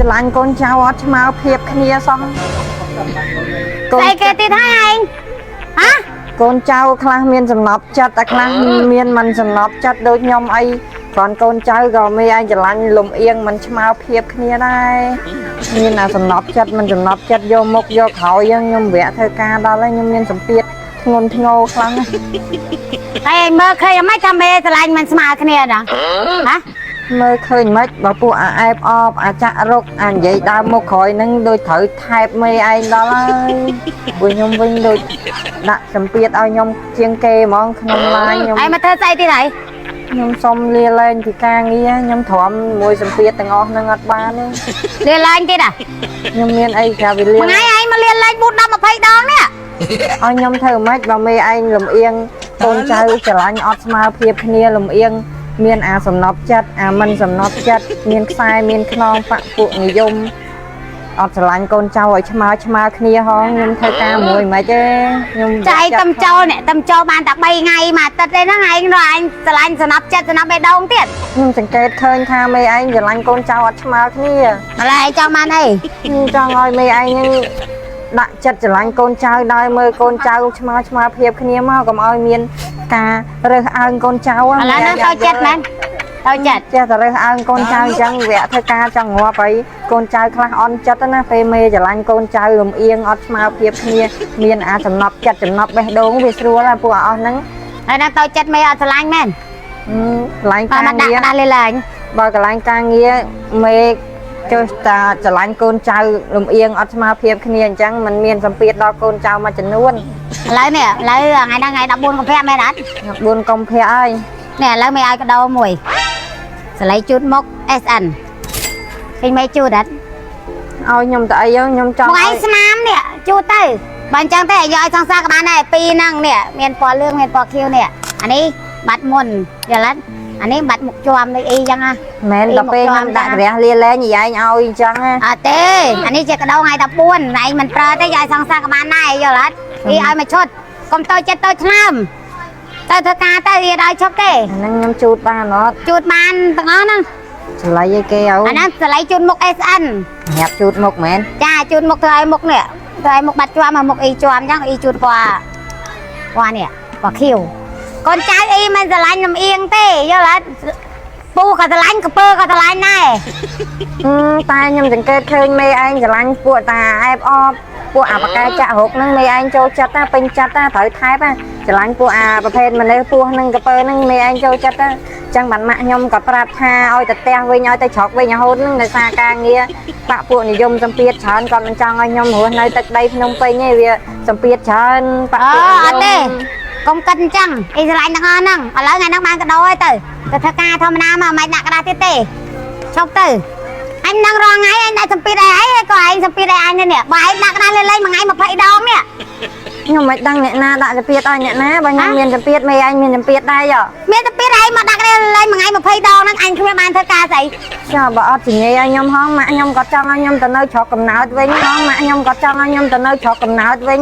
ស្រឡាញ់កូនចៅអត់ឆ្មើភាពគ្នាសោះកូន ស្អីគេទៀតហើយឯងហ៎ កូនចៅខ្លះមានសំណប់ចិត្តតែខ្លះមានមិនសំណប់ចិត្តដូចខ្ញុំអីគ្រាន់កូនចៅក៏មេឯងស្រឡាញ់លំអៀងមិនឆ្មើភាពគ្នាដែរមានអាសំណប់ចិត្តមិនសំណប់ចិត្តយកមុខយកក្រោយហ្នឹងខ្ញុំវគ្គធ្វើការដល់ហើយខ្ញុំមានសម្ពាធធ្ងន់ធ្ងរខ្លាំងណាស់ តែឯងមើលឃើញយ៉ាងម៉េចថាមេស្រឡាញ់មិនស្មើគ្នាណាហ៎ មើលឃើញមិនបើពួកអាអែបអបអាចាក់រុកអានិយាយដើមមុខក្រោយហ្នឹងដូចត្រូវថែបមេឯងដល់ហើយពួកខ្ញុំវិញដូចដាក់សម្ពាធឲ្យខ្ញុំជាងគេហ្មងក្នុងឡានខ្ញុំ ឯងមកធ្វើស្អីទៀតហើយ ខ្ញុំសុំលាលែងពីការងារខ្ញុំទ្រាំមួយសម្ពាធទាំងអស់ហ្នឹងអត់បានទេ លាលែងទៀតអា ខ្ញុំមានអីក្រៅពីលា មួយថ្ងៃឯងមកលាលែង4 10 20ដងនេះ ឲ្យខ្ញុំធ្វើម៉េចបើមេឯងលំអៀងកូនចៅស្រឡាញ់អត់ស្មើភាពគ្នាលំអៀងមានអាសំណប់ចិត្តអាមិនសំណប់ចិត្តមានខ្សែមានខ្នងបពពួកនិយមអត់ស្រឡាញ់កូនចៅឲ្យឆ្មើឆ្មើគ្នាហងខ្ញុំធ្វើការមួយមិនទេខ្ញុំ ចៃតំចូលនេះតំចូលបានតែ3ថ្ងៃមួយអាទិត្យទេហ្នឹងឯងរកឯងស្រឡាញ់សំណប់ចិត្តសំណប់បេះដូងទៀត ខ្ញុំសង្កេតឃើញថាមេឯងស្រឡាញ់កូនចៅអត់ឆ្មើគ្នា ម្ល៉េះឯងចង់បានអី ខ្ញុំចង់ឲ្យមេឯងហ្នឹងដាក់ចិត្តស្រឡាញ់កូនចៅដោយមើលកូនចៅឆ្មើឆ្មើភាពគ្នាមកកុំឲ្យមានការរើសអើងកូនចៅ ឥឡូវហ្នឹងទៅចិត្តមែនទៅចិត្ត ចេះតែរើសអើងកូនចៅអញ្ចឹងវគ្គធ្វើការចង់ងាប់ហើយកូនចៅខ្លះអន់ចិត្តណាពេលមេស្រឡាញ់កូនចៅលំអៀងអត់ឆ្មើភាពគ្នាមានអាសំណប់ចិត្តចំណប់បេះដូងវាស្រួលហើយពួកអស់ហ្នឹង ហើយហ្នឹងទៅចិត្តមេអត់ស្រឡាញ់មែន កន្លែង បើ ការ ងារ មកដាក់ក្តារលាលែង បើកន្លែងការងារមេចុះតាស្រឡាញ់កូនចៅលំអៀងអត់ស្មើភាពគ្នាអញ្ចឹងมันមានសម្ពាធដល់កូនចៅមួយចំនួន ឥឡូវនេះឥឡូវថ្ងៃហ្នឹងថ្ងៃ14កុម្ភៈមែនអត់ 4កុម្ភៈហើយ នេះឥឡូវមេឲ្យកដោមួយសលៃជូតមុខ SN ឃើញមេជូតអត់ ឲ្យខ្ញុំទៅអីខ្ញុំចង់ មកឯងស្នាមនេះជូតទៅបើអញ្ចឹងទេយកឲ្យសង្សារក៏បានដែរពីរហ្នឹងនេះមានពណ៌លឿងមានពណ៌ខៀវនេះអានេះបាត់មុនយល់អត់អានេះបាត់មុខជាំដូចអីចឹងណា មែនដល់ពេលខ្ញុំដាក់រះលាលែងឯងឲ្យអញ្ចឹងណា អត់ទេអានេះជាកដោថ្ងៃ14ឯងមិនប្រើទេយកឲ្យសង្សារក៏បានដែរយល់អត់អីឲ្យមកឈុតកុំតូចចិត្តតូចថ្លើមទៅធ្វើការទៅវាដល់ឈប់ទេ អាហ្នឹងខ្ញុំជូតបានអត់ ជូតបានទាំងអស់ហ្នឹង ឆ្លៃឲ្យគេឲ្យ អាហ្នឹងសលៃជូតមុខ SN ញាប់ជូតមុខមែន ចាជូតមុខធ្វើឲ្យមុខនេះធ្វើឲ្យមុខបាត់ជាប់មកមុខអ៊ីជាប់អញ្ចឹងអ៊ីជូតពណ៌ពណ៌នេះពណ៌ខៀវកូនចៅអ៊ីមិនស្រឡាញ់លំអៀងទេយល់អត់ពូក៏ស្រឡាញ់កពើក៏ស្រឡាញ់ដែរ តែខ្ញុំសង្កេតឃើញមេឯងស្រឡាញ់ពួកតាអែបអបពួកអាបកែចាក់រុកហ្នឹងមេឯងចូលចិត្តណាពេញចិត្តណាត្រូវថែបណាស្រឡាញ់ពួកអាប្រភេទមនុស្សពោះហ្នឹងកពើហ្នឹងមេឯងចូលចិត្តណាចឹងបានម៉ាក់ខ្ញុំក៏ប្រាប់ថាឲ្យទៅផ្ទះវិញឲ្យទៅជ្រុកវិញរហូតហ្នឹងដោយសារការងារបពពួកនិយមសម្ពាធច្រើនគាត់មិនចង់ឲ្យខ្ញុំរស់នៅទឹកដីភ្នំពេញទេវាសម្ពាធច្រើនប អ ពួក អត់ទេកុំគិតអញ្ចឹងអ៊ីស្រឡាញ់ទាំងអស់ហ្នឹងឥឡូវថ្ងៃហ្នឹងបានកដោហើយទៅទៅធ្វើការធម្មតាមកមិនដាក់ក្តារទៀតទេឈប់ទៅអញនឹងរាល់ថ្ងៃអញដាក់សម្ពាធអីហើយក៏ឯងសម្ពាធអីអញនេះបើឯងដាក់ក្តារលេងៗមួយថ្ងៃ20ដងនេះ ខ្ញុំមិនដឹងអ្នកណាដាក់សម្ពាធឲ្យអ្នកណាបើខ្ញុំមានសម្ពាធមេឯងមានសម្ពាធដែរយោ មានតែពីរឯងមកដាក់គ្នាលេងមួយថ្ងៃ20ដងហ្នឹងអញគ្មានបានធ្វើការស្អី ចាបើអត់ជំនាញឲ្យខ្ញុំហងម៉ាក់ខ្ញុំក៏ចង់ឲ្យខ្ញុំទៅនៅជ្រុកកំណើតវិញហងម៉ាក់ខ្ញុំក៏ចង់ឲ្យខ្ញុំទៅនៅជ្រុកកំណើតវិញ